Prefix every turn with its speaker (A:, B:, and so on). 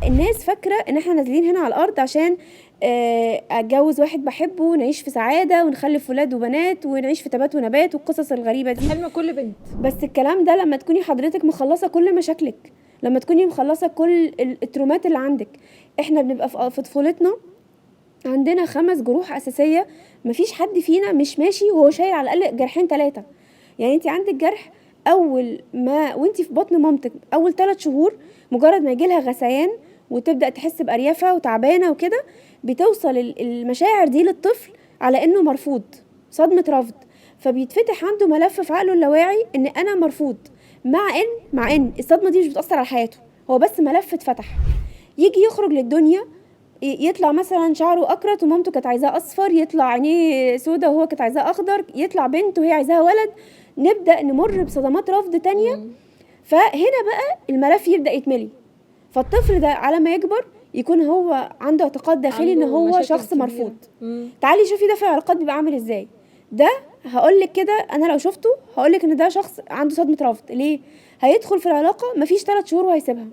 A: الناس فاكره ان احنا نازلين هنا على الارض عشان اتجوز واحد بحبه ونعيش في سعادة ونخلف ولاد وبنات ونعيش في تبات ونبات والقصص الغريبة دي.
B: حلم كل بنت.
A: بس الكلام ده لما تكوني حضرتك مخلصة كل مشاكلك، لما تكوني مخلصة كل الترومات اللي عندك. احنا بنبقى في طفولتنا عندنا 5 جروح اساسية، مفيش حد فينا مش ماشي وهو شايل على الاقل جرحين 3. يعني انت عندك جرح اول ما وانت في بطن مامتك، اول 3 شهور مجرد ما يجيلها غثيان وتبدا تحس باريافه وتعبانه وكده، بتوصل المشاعر دي للطفل على انه مرفوض، صدمة رفض، فبيتفتح عنده ملف في عقله اللاواعي ان انا مرفوض، مع ان الصدمة دي مش بتاثر على حياته، هو بس ملف اتفتح. يجي يخرج للدنيا يطلع مثلا شعره اكرت ومامته كانت عايزاه اصفر، يطلع عينيه سودا وهو كانت عايزاه اخضر، يطلع بنت وهي عايزاها ولد. نبدا نمر بصدمات رفض تانية. فهنا بقى الملف يبدا يتملي، فالطفل ده على ما يكبر يكون هو عنده اعتقاد داخلي ان
B: عنده
A: هو
B: مشاكل
A: شخص
B: كبيرة.
A: مرفوض. تعالي شوفي ده في العلاقات بيبقى عامل ازاي. ده هقولك كده، انا لو شفته هقولك ان ده شخص عنده صدمة رفض. ليه؟ هيدخل في العلاقة مفيش 3 شهور وهيسيبها.